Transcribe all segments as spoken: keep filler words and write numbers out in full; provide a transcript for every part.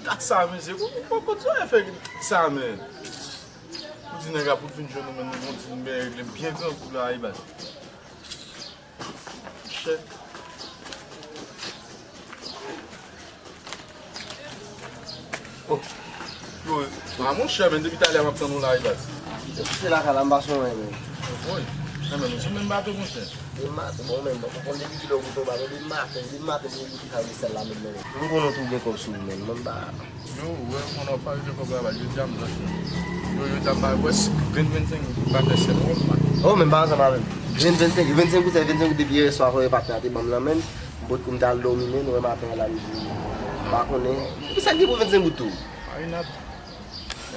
Gad sa, mesye. Ou, ou poko di sa fè sa, men. Ou di nèg la pou vin jwenn nou, men nou gon ti men regle byen grangou la, wi, baz. Chè. Oh. Yo, a monchè, men depi talè m ap tann ou la, wi, baz. Se lakay la, m pa sonje, men. Woy. Nan men nou sou menm bato, monchè. Depi maten, bon, men, bon, konn depi kilè ou tonbe, men depi maten, depi maten, depi ki sa, sèl la, men, men. M konnen w tou gen kòb sou ou, men, men m pa. Yo, wè, mwen, w ap pale de kòb la, jodi a m dòt. Yo, jodi a m pa wè si grenn vennsenk goud pa fè sèl wòm pa. Oh, men m pa ansanm avè m. Grenn vennsenk, vennsenk goud, se vennsenk goud depi yè swa, fò yo pa te ban m nan men m. M potko m t al dòmi, men, wè maten an la, m di, m pa konnen. Ki sa k gen pou vennsenk goud tou? Marinad.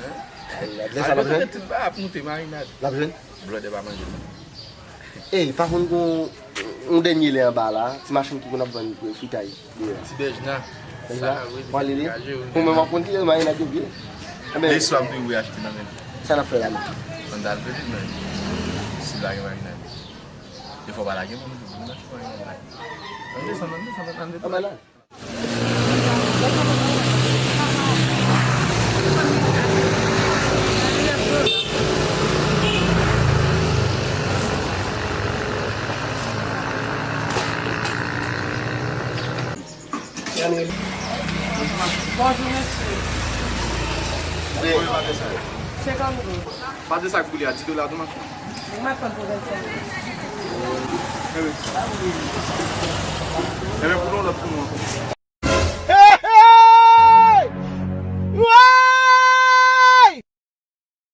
Marinad. Lè sa l ap jwenn? Tout bagay ap moute, marinad. L ap jwenn? Blòdè pa manje. Ey, pa konn gon yon dènye lè anba la, ti machin ki konn ap vann fritay deyò. Ti bèj na. Bèj na? Sa, wi, w ale li? Ou menm w ap konn ki lè marinad yo byen. Enben, de swa m te wi achte nan men. Sa n ap fè la menm? Ann al pete men. Si lage marinad. Defò pa lage moun, moun achte marinad la. Ann desann, ann desann, ann desann. Anba la. Bonjou, mesye. Konbyen pate sa yo? Senkant goud. Pate sa k boule a, dis dola tou, machin? Mwen ap vann pou vennsenk goud. Enben, enben, pou nou lòt pou nou ankò.